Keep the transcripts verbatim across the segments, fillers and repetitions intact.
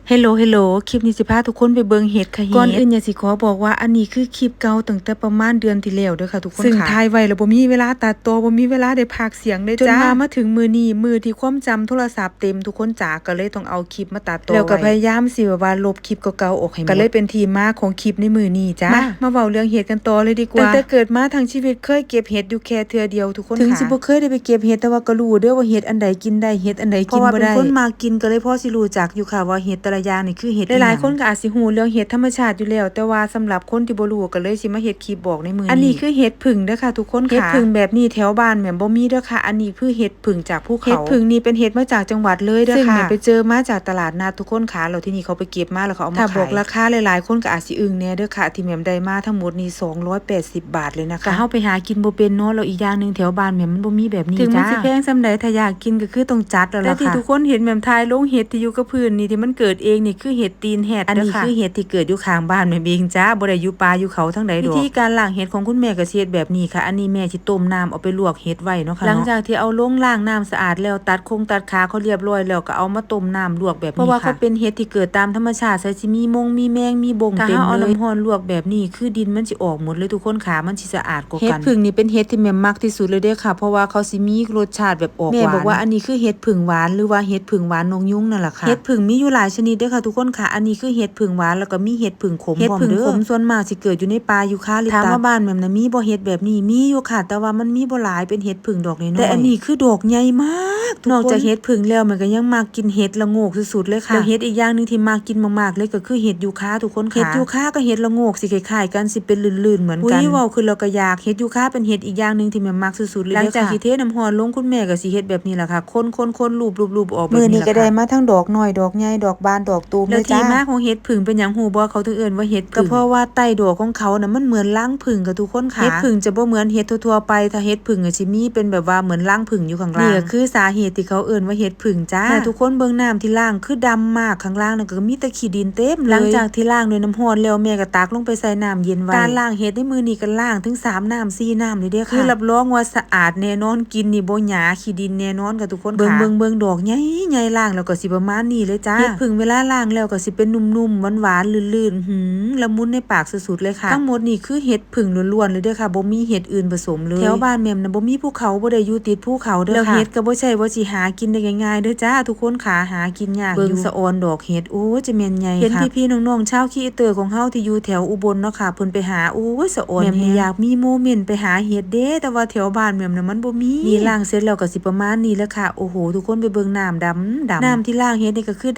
ฮัลโหล ฮัลโหล คลิปนี้สิพาทุกคนไปเบิ่งเห็ดค่ะ ก่อนอื่นอยากสิขอบอกว่าอันนี้คือคลิปเก่าตั้งแต่ประมาณเดือนที่แล้วเด้อค่ะทุกคนค่ะ ซึ่งถ่ายไว้แล้วบ่มีเวลาตัดต่อ บ่มีเวลาได้พากย์เสียงเลยจ้า จนว่ามาถึงมื้อนี้ มื้อที่ความจำโทรศัพท์เต็มทุกคนจ๋า ก็เลยต้องเอาคลิปมาตัดต่อ แล้วก็พยายามสิแบบว่าลบคลิปเก่าๆออกให้หมด ก็เลยเป็นที่มาของคลิปในมื้อนี้จ้า มา มาเว้าเรื่องเห็ดกันต่อเลยดีกว่า ตั้งแต่เกิดมาทั้งชีวิตเคยเก็บเห็ดอยู่แค่เทื่อเดียวทุกคนค่ะ ถึงสิบ่เคยได้ไปเก็บเห็ด แต่ว่าก็รู้เด้อว่าเห็ดอันใดกินได้ เห็ดอันใดกินบ่ได้ เพราะว่าเป็นคนมักกิน ก็เลยพอสิรู้จักอยู่ค่ะว่าเห็ดแต่ละอย่างนี่คือเห็ดอิหยัง หลายๆคนก็อาจสิรู้เรื่องเห็ดธรรมชาติอยู่แล้ว แต่ว่าสำหรับคนที่บ่รู้ก็เลยสิมาเฮ็ดคลิปบอกในมื้อนี้ อันนี้คือเห็ดผึ้งเด้อค่ะทุกคนค่ะ เห็ดผึ้งแบบนี้แถวบ้านแหม่มบ่มีเด้อค่ะ อันนี้คือเห็ดผึ้งจากภูเขา เห็ดผึ้งนี่เป็นเห็ดมาจากจังหวัดเลยเด้อค่ะ ซึ่งแหม่มไปเจอมาจากตลาดนัดทุกคนค่ะ แล้วทีนี้เขาไปเก็บมาแล้วเขาเอามาขาย ถ้าบอกราคาหลายๆคนก็อาจสิอึ้งแหน่เด้อค่ะ ที่แหม่มได้มาทั้งหมดนี่สองร้อยแปดสิบบาทเลยนะคะ แต่เฮาไปหากินบ่เป็นเนาะ แล้วอีกอย่างหนึ่งแถวบ้านแหม่มมันบ่มีแบบนี้ ถึงมัน จ้า สิแพงส่ำใด ถ้าอยากกินก็คือต้องจัดแล้วล่ะค่ะ แต่ที่ทุกคนเห็นแหม่มถ่ายลงเห็ดที่อยู่กับพื้นนี่ที่มันเกิดเองนี่คือเห็ดตีนแฮด อันนี้เด้อค่ะ คือเห็ดที่เกิดอยู่ข้างบ้านแหม่มเองจ้า บ่ได้อยู่ป่าอยู่เขาทางใดดอก วิธีการล้างเห็ดของคุณแม่ก็สิเฮ็ดแบบนี้ค่ะ อันนี้แม่สิต้มน้ำเอาไปลวกเห็ดไว้เนาะค่ะเนาะ หลังจากที่เอาลงล้างน้ำสะอาดแล้ว ตัดคงตัดขาเขาเรียบร้อยแล้ว ก็เอามาต้มน้ำลวกแบบนี้ค่ะ เพราะว่าเขาเป็นเห็ดที่เกิดตามธรรมชาติ ใส่สิมีมงมีแมงมีบ่งเต็มเลย ถ้าเฮาเอาน้ำร้อนลวกแบบนี้ คือดินมันสิออกหมดเลยทุกคนค่ะ มันสิสะอาดกว่ากัน เห็ดผึ้งนี่เป็นเห็ดที่แหม่มมักที่สุดเลยเด้อค่ะ เพราะว่าเขาสิมีรสชาติแบบออกหวาน แม่บอกว่าอันนี้คือเห็ดผึ้งหวาน หรือว่าเห็ดผึ้งหวานนกยูงนั่นล่ะค่ะ เห็ดผึ้งมีอยู่หลายชนิดเด้อค่ะทุกคนค่ะ อันนี้คือเห็ดผึ้งหวาน แล้วก็มีเห็ดผึ้งขมพร้อมเด้อ เห็ดผึ้งขมส่วนมากสิเกิดอยู่ในป่ายูคาลิปตัส ถามว่าบ้านแหม่มนะมีบ่เห็ดแบบนี้ มีอยู่ค่ะ แต่ว่ามันมีบ่หลาย เป็นเห็ดผึ้งดอกน้อยๆ แต่อันนี้คือดอกใหญ่มากทุกคน นอกจากเห็ดผึ้งแล้วแหม่มก็ยังมักกินเห็ดละโงกสุดๆเลยค่ะ แล้วเห็ดอีกอย่างหนึ่งที่มักกินมากๆเลยก็คือเห็ดยูคาทุกคนค่ะ เห็ดยูคากับเห็ดละโงกสิคล้ายๆกัน สิเป็นลื่นๆเหมือนกัน อุ๊ย เว้าขึ้นแล้วก็อยาก เห็ดยูคาเป็นเห็ดอีกอย่างหนึ่งที่แหม่มมักสุดๆเลยเด้อค่ะ หลังจากที่เทน้ำร้อนลง คุณแม่ก็สิเฮ็ดแบบนี้ล่ะค่ะ คนๆๆ ลูบๆๆออกแบบนี้ล่ะค่ะ มื้อนี้ก็ได้มาทั้งดอกน้อย ดอกใหญ่ ดอกบาน ดอกตูมเลยจ้า แล้วที่มาของเห็ดผึ้งเป็นหยังฮู้บ่ เขาถึงเอิ้นว่าเห็ดผึ้ง ก็เพราะว่าใต้ดอกของเขาน่ะมันเหมือนรังผึ้งค่ะทุกคนค่ะ เห็ดผึ้งจะบ่เหมือนเห็ดทั่วๆไป ถ้าเห็ดผึ้งอะสิมีเป็นแบบว่าเหมือนรังผึ้งอยู่ข้างล่าง นี่ก็คือสาเหตุที่เขาเอิ้นว่าเห็ดผึ้งจ้า แม่ทุกคนเบิ่งน้ำที่ล้างคือดำมาก ข้างล่างนั่นก็มีแต่ขี้ดินเต็มเลย หลังจากที่ล้างด้วยน้ำร้อนแล้ว แม่ก็ตักลงไปใส่น้ำเย็นไว้ การล้างเห็ดในมื้อนี้ก็ล้างถึงสามน้ำสี่น้ำเลยเด้อค่ะ คือรับรองว่าสะอาดแน่นอน กินนี่บ่หยาขี้ดินแน่นอนค่ะทุกคนค่ะ เบิ่งๆๆ ดอกใหญ่ๆ ล้างแล้วก็สิประมาณนี้เลยจ้า เห็ดผึ้งเวลาล้างแล้วก็สิเป็นนุ่มๆ หวานๆ ลื่นๆ หืม ละมุนในปากสุดๆเลยค่ะ ทั้งหมดนี่คือเห็ดผึ้งล้วนๆเลยเด้อค่ะ บ่มีเห็ดอื่นผสมเลย แถวบ้านแหม่มน่ะบ่มีภูเขา บ่ได้อยู่ติดภูเขาเด้อค่ะ แล้วเห็ดก็บ่ใช่ว่าสิหากินได้ง่ายๆเด้อจ้า ทุกคนค่ะ หากินยากอยู่ เบิ่งสะออนดอกเห็ด โอ้ จะแม่นใหญ่คัก เห็นพี่ๆน้องๆชาวครีเอเตอร์ของเฮาที่อยู่แถวอุบลเนาะค่ะ เพิ่นไปหา โอ้ย สะออนแหม่มนี่แฮง อยากมีโมเมนต์ไปหาเห็ดเด้ แต่ว่าแถวบ้านแหม่มน่ะมันบ่มี นี่ล้างเสร็จแล้วก็สิประมาณนี้แหละค่ะ โอ้โห ทุกคนไปเบิ่งน้ำดำๆ น้ำที่ล้างเห็ดนี่ก็คือ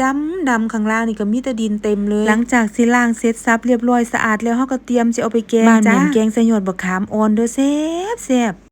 ดำๆ ข้างล่างนี่ก็มีแต่ดินเต็มเลย หลังจากที่ล้างเสร็จสับเรียบร้อยสะอาดแล้ว เฮาก็เตรียมสิเอาไปแกงจ้า บ้านแหม่มแกงใส่ยอดบักขามอ่อนเด้อ แซ่บๆ